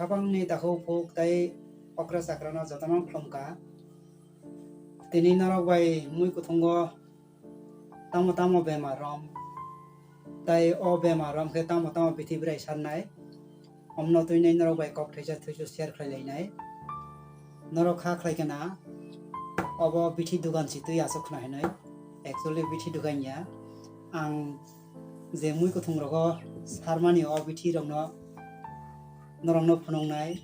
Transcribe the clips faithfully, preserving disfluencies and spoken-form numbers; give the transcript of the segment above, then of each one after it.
Khapangni takhuk phuk tei okra chakrano jotono khulumkha. Tini norok bai mui kuthungo tamo tamo bemar rom tei o bemar rom khe tamo tamo bithi bwrai sannai, omno twi norok bai kok thaisa thuisu share khlai lainai. Norok kha khlai khena obo bithi dugan si twi aswk khna hinwi. Actually bithi dugan ya. Ang je mui kuthung rogo sarmani o bithi rokno norokno phunuknai.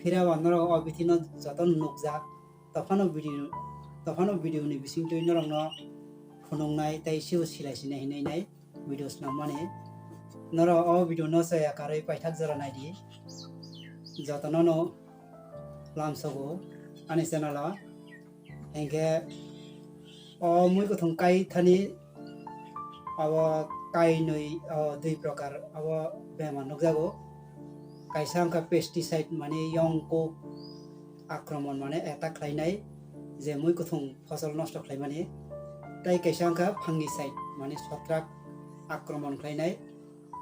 Phiraba norok o bithi no joto nukjak. Tophano video, tophano video ni bisingtwi norokno phunuknai tei sibo silai sinai hinwi nai video snam mani. Norok o video no chaya karwi paithak jora naidi. Jotono no lamsogo ani channel o. Hinkhe o mui kuthung kai thani abo kainwi, o dui prokar abo bemar nukjago. Kaisa wngkha pesticide, mane yong kuk akromon, mane attack khlainai, je mui kuthung fosol nosto khlaimani. Tai kaisa wngkha fungicide, mane sotrak akromon khlainai,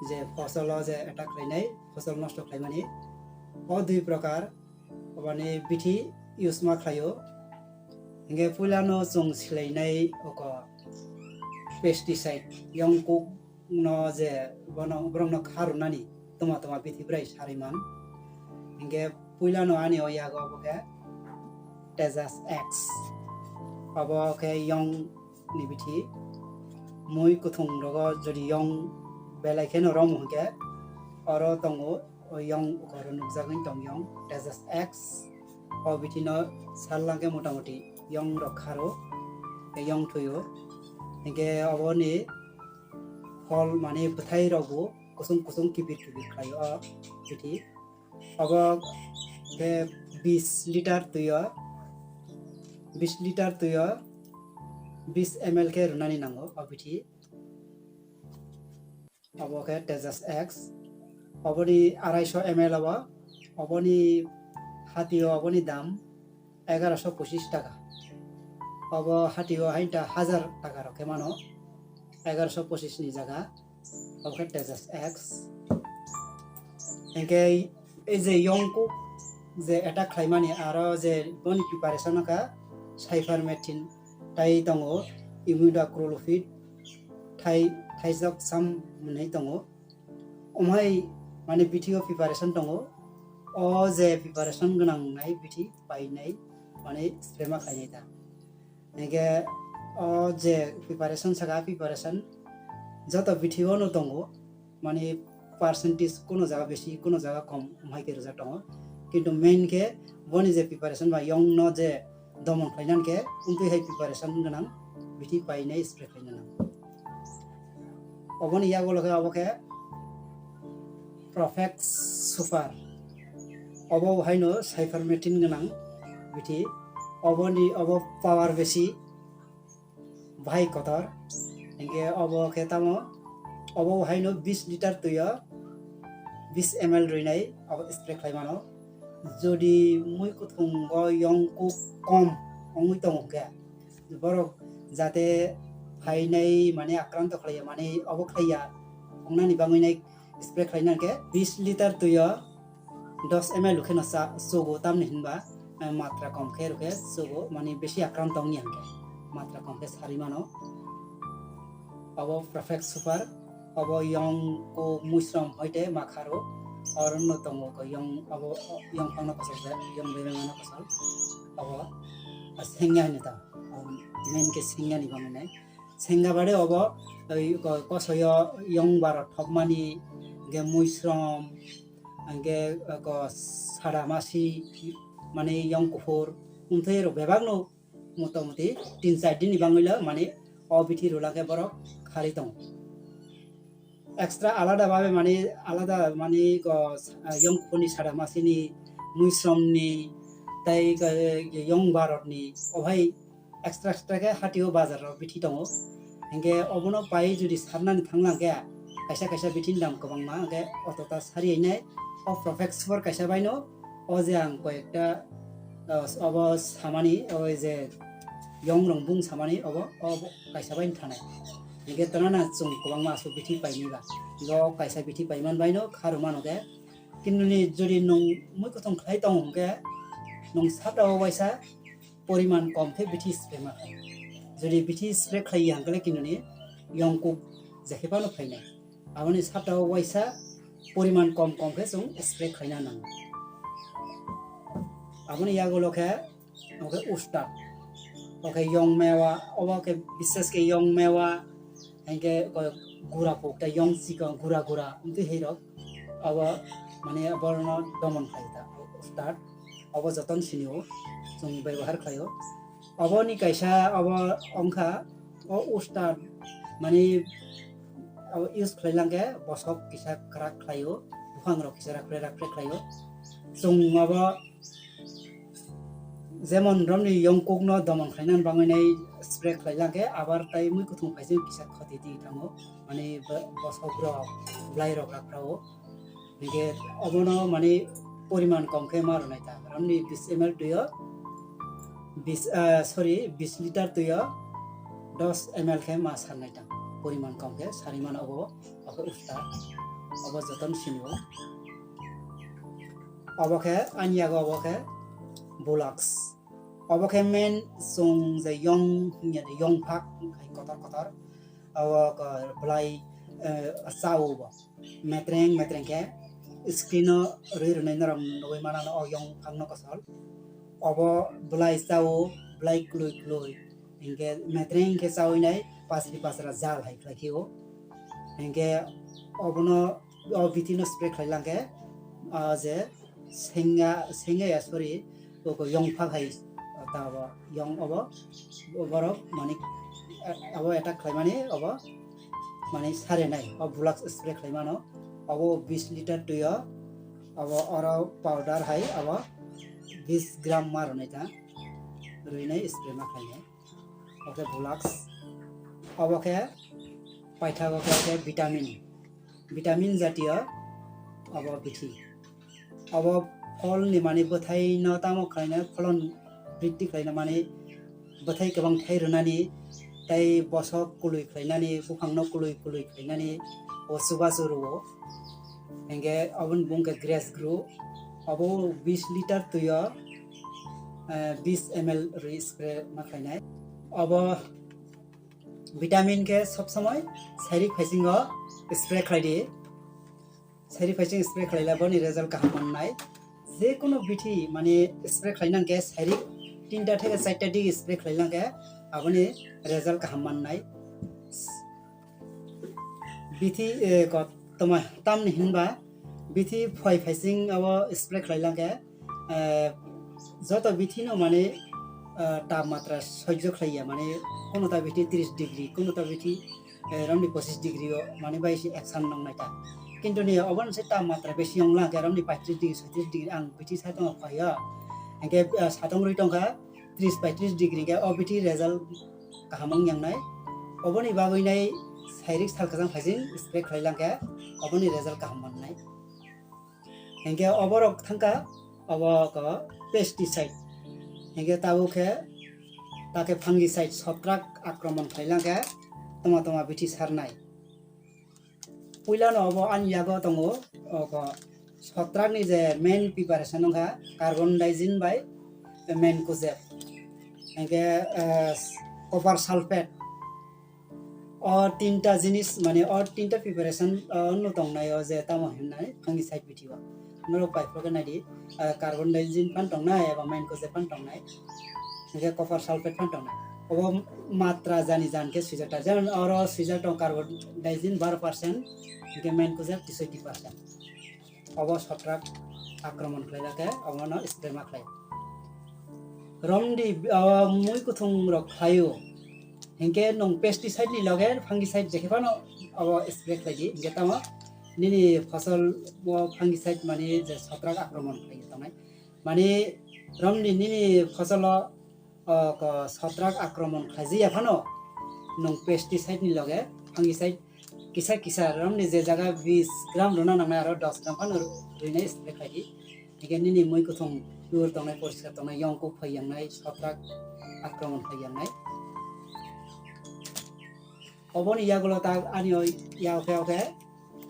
je fosolo je attack khlainai, fosol nosto khlaimani. O dui prokar obani bithi use ma khlaio. Hinkhe puilano chwng silainai oko pesticide, yong kuk no je bono, borokno kha rwnani tuma tuma bithi bwrai sarwi man. Hinkhe puilano ani o yago obo khe Tejas X. Obo khe yong ni bithi. Mui kuthung rogo jodi yong belai kheno romo hinkhe oro tongo, o yong ukoro nukjagwi tong yong Tejas X. O bithi no sal langkhe motamoti yong rok kharo, tei yong thwio. Hinkhe oboni phol mane bwthai rokbo kusung kusung kibir kibir khlaio o bithi. Obo khe bis litar twio, bis litar twio bis M L khe rwnani nango o bithi. Obo khe Tejas X. Oboni arai so M L obo. Oboni hatio oboni dam egaroso pochis taka. Obo hatio hainta hajar taka rok khe mano. Egaroso pochis ni jaga. Obo khe Tejas X. Hinkhe ei je yong kuk je attack khlaimani aro je boni preparation wngkha cypermethrin, tai tongo imidacloprid, thai, thaijak sam hwnwi tongo. Omhai mane bithi o preparation tongo. O je preparation gwnang nai bithi painai mane spray ma khainai ta. Hinkhe o je preparation saka preparation joto bithi o no tongo. Mane percentage kuno jaga besi, kuno jaga kom, omhai khe rwjak tongo. Kintu main khe boni je preparation ba yong no je domon khlainani khe, wngtwi hai preparation gwnang bithi painai spray khlainani. Oboni yagulo khe obo khe Profex Super. Obo haino cypermethrin gwnang bithi. Oboni obo power besi. Bahai kotor. Hinkhe obo khe tamo, obo haino bis litar twio bis M L rwinai obo spray khlai mano. Jodi mui kuthungo yong kuk kom wngwi tongo khe, borok jate phainai mane akranto khlaiya, mane obo khlaiya, wngnani bangwi nai spray khlaina khe bis litar twio dos M L rwkheno cha-, chugo, tamni hinba, eh, matra kom khe rwkhe chugo, mane besi akranto wngya hinkhe matra kom khe sarwi mano. Obo Profex Super, obo yong kuk muisrom hoite makharo, oro no tongo ko yong, obo yong phangno kosol khe, yong bebengmano kosol, obo sengya hinwi ta, obo main khe sengya ni bangwi nai. Sengya bade obo, oi, ko-, kosoyo yong baro thokmani, hinkhe muisrom, hinkhe, eh, ko sada masi, mane yong kuphur, wngthai rok bebakno motamoti tin char din ni bangwilo mane o bithi rwla khe borok kharwi tongo. Extra alada babe mane alada mane ko, ah, yong kuphurni sada masini, muisromni, tei ko, yong barotni, o hai extra extra khe hatio bazar rok bithi tongo. Hinkhe obono pai jodi sarnani thanglang khe kaisa kaisa bithi ni dam kwbangma, hinkhe otota sari nai o Profex Super kaisa baino. O je ang koyekta, ah, obo samani, o je yong rong bung samani, obo, obo kaisa bai thanai. Hinkhe tana na chwng kwbangma aswk bithi paini ba. Hinkhe o kaisa bithi paiman baino kharwi mano khe Kintu ni jodi nwng mui kuthung khlai tongo hwnkhe nwng saptao waisa poriman kom khe bithi spray ma khlai. Jodi bithi spray khlai ya hwnkhe kintu ni yongkuk jekhe phano phainai. Aboni saptao waisa poriman kom kom khe chwng spray khlaina nango. Aboni yagulo khe oke ustad, oke yong mewa, obo ke bises ke yong mewa, hingke gura pok ta yong sikon gura gura wngtwi hei rok abo mane borno domon khlai ta ustad. Obo joton sinio chwng bebohar khlaio. Oboni kaisa obo wngkha o ustad mane abo use khlai langkhe bosok kisa kwrak khlaio, buphang rok kisa rakre rakre khlaio. Chwng abo jemon romni yongkukno domon khlainani bagwinai spray khlai langkhe abar tai mui kuthung phaising kisa khoti di thango, mane bosok rok, bwlai rok rakrao. Hingke obono mane poriman kom khe ma rwnai ta. Romni bis M L twi o bis, ah, sorry, bis liter twi o dos M L khe ma sarnai ta. Poriman kom khe sari mano obo, obo usta, obo joton sinio. Obo khe ani yago obo khe Bulax. Obo khe main chwng je yong hingya de yong phak hai kotor kotor. Obo ko bwlai, eh, chao bo. Metreng metreng khe screen o rwi rwnai norok nugwi mano o yong phakno kosol. Obo bwlai chao, bwlai klui klui. Hinkhe metreng khe chawi nai pasri pasra jal hai khlai khe o. Hinkhe obono o bithi no spray khlai lang khe, ah, je senga, senga ya, sorry, o ko yong phak hai, ta abo yong obo, borok mani, eh, abo attack khlai mani obo mani sare nai, o Bulax spray khlai mano, obo bis liter twi o, obo oro powder hai, obo bis gram ma rwnai ta, rwi nai spray ma khlai nai. Oke, Bulax. Obo khe paithago khe, khe vitamin. Vitamin jatiyo obo bithi. Obo pholni mani bwthaino tamo khlaina, pholon briddhi khlaina mani bwthai kwbang thai rwnani, tei bosok kului khlainani, buphangno kului kului khlainani, o chubachu rwo. Hingke oboni bung khe Grace Gru. Obo bis liter twi o, eh, bis M L rwi spray ma khlainai. Obo vitamin khe sob somoi sairik phaisingo spray khlai di. Sairik phaising spray khlaila boni result kaham mannai. Je kono bithi mane spray khlaina hwnkhe sairik tinta theke charta dige spray khlaila hwnkhe aboni result kaham mannai. Bithi, eh, ko-, toma, tamni hinba bithi phoi phaising abo spray khlaila hwnkhe, eh, joto bithino mane, eh, tapmatra sojjo khlaiya, mane kono ta bithi tris degree, kono ta bithi, eh, romni pochis degree o mane bai se action nang nai ta. Kintu ni obo se tapmatra besi ongla hwnkhe romni paitris degree, soitris degree ang bithi sai tongo khoyo. Hwnkhe, eh, satong rwi tongkha tris paitris degree hwnkhe o bithi result kaham wng yang nai. Oboni bagwi nai sairik sal kwchang phaising spray khlai lang khe oboni result kaham man nai. Hingke oborok thangka obo ko pesticide. Hingke tabuk khe ta khe fungicide sotrak akromon khlai lang khe toma toma bithi sarnai. Puilano obo ani yago tongo, oko sotrakni je main preparation wngkha carbendazim bai mancozeb, hingke, eh, copper sulphate. O tinta jinis, mane o tinta preparation, o, no tongnai o je tamo himnai fungicide bithi o. Norok paipor khe naidi, ah, carbendazim phan tongnai eba mancozeb phan tongnai, hingke copper sulphate phan tongnai. Obo matra jani jan khe swijak ta. Jemon oro swijak tong carbendazim baro percent, hingke mancozeb tesotti percent. Obo sotrak akromon khlai lakhe obono spray ma khlai. Romdi, o, mui kuthung rok khlaio. Hingke nwng pesticide ni loge fungicide jekhe phano obo spray khlai di. Hingke tamo nini fosol o fungicide mani je sotrak akromon khlai tongnai. Mani romni nini fosolo, o, ko, sotrak akromon khlaijaya phano nwng pesticide ni loge fungicide kisa kisa romni je jaga bis gram rwna nangnai aro dos gram phano rwinai spray khlai di. Hingke nini mui kuthung pure tongnai, poriskar tongnai, yongkuk phai yangnai, sotrak akromon phai yangnai. Oboni yagulo ta ani o ya khe, o khe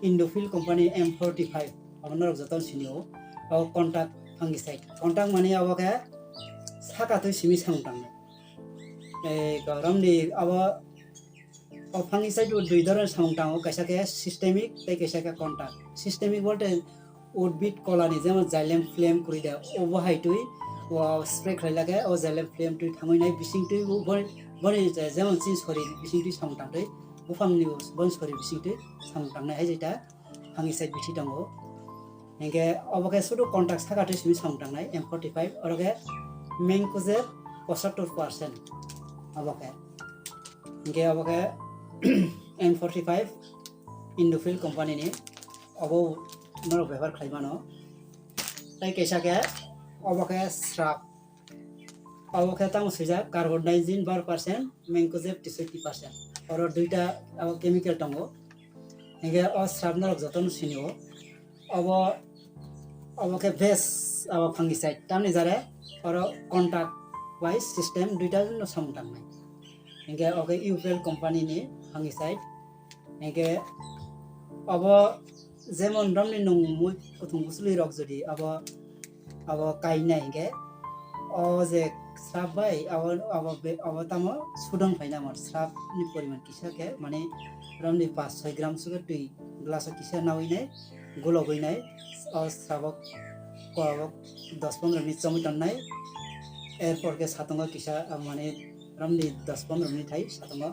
Indofil company M forty five. Norok joto sini o, o contact fungicide. Contact mani abo khe saka twi simi samung tangnai. Ei, romni abo, o fungicide o dui dhoroner samung tango, kaisa khe systemic tei kaisa khe contact. Systemic bolte udbid kolani jemon xylem phloem kwrwi de, obo hai twi o spray khlai lage, o xylem phloem twi thangwi nai bising twi bo-, boni, boni je-, jemon chini sori bising twi samung tang twi, buphangni boni sori bising twi samung tangnai hai jeta fungicide bithi tongo. Hinkhe obo khe sudu contact saka twi simi samung tangnai M forty five, oro khe mancozeb pochattor percent obo khe. Hinkhe obo khe M forty five Indofil company ni, obo norok bebhar khlai mano. Tei kaisa khe obo khe srap, obo khe tamo swijak carbendazim bar percent, mancozeb teishoti percent. Oro duita abo chemical tongo. Hinkhe o srap norok jotono sinio. Obo, obo khe best abo fungicide. Tamni jare oro contact wise system duita no samung tangnai. Hinkhe obo khe Upel company ni fungicide. Hinkhe obo jemon romni nung mui kuthung bwswlwi rok jodi abo, abo kainai hinkhe o je srap bai abo, abo be-, abo tamo sudong phaina mo srap ni poriman kisa khe mane romni paanch soi gram sugo twi glass o kisa nawi nai gulogwi nai o srap o ko abo dos pondro minute chomwi tonnai erpor khe satungo kisa mane romni dos pondro minute hai satungo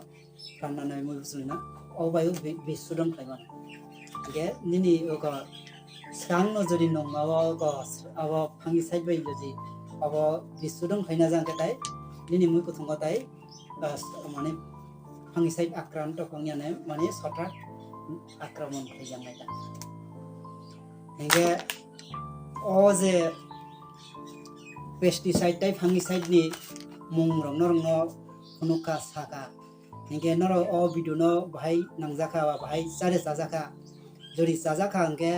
ranna nai mui bwswk na o bai o bi-, bisudon khlai mano. Hinkhe nini oko swkang no jodi nung ma o oko abo fungicide bai jodi abo bisudon khlai na jang khe tai nini mui kuthungo tai, ah, mane fungicide akranto wng ya nai mane sotrak akramon khlai jang nai ta. Hinkhe o je pesticide tei fungicide ni mung rok norok no phunukha saka. Hinkhe norok o video no bahai nangjakha ba bahai chare chajakha. Jodi chajakha hinkhe,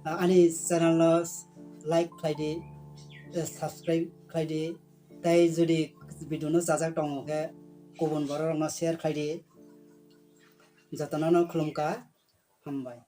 ah, ani channel no like khlai di, eh, subscribe khlai di. Tei jodi video no chajak tongo khe kubun borok rok no share khlai di. Jotono no khulumkha. Hambai.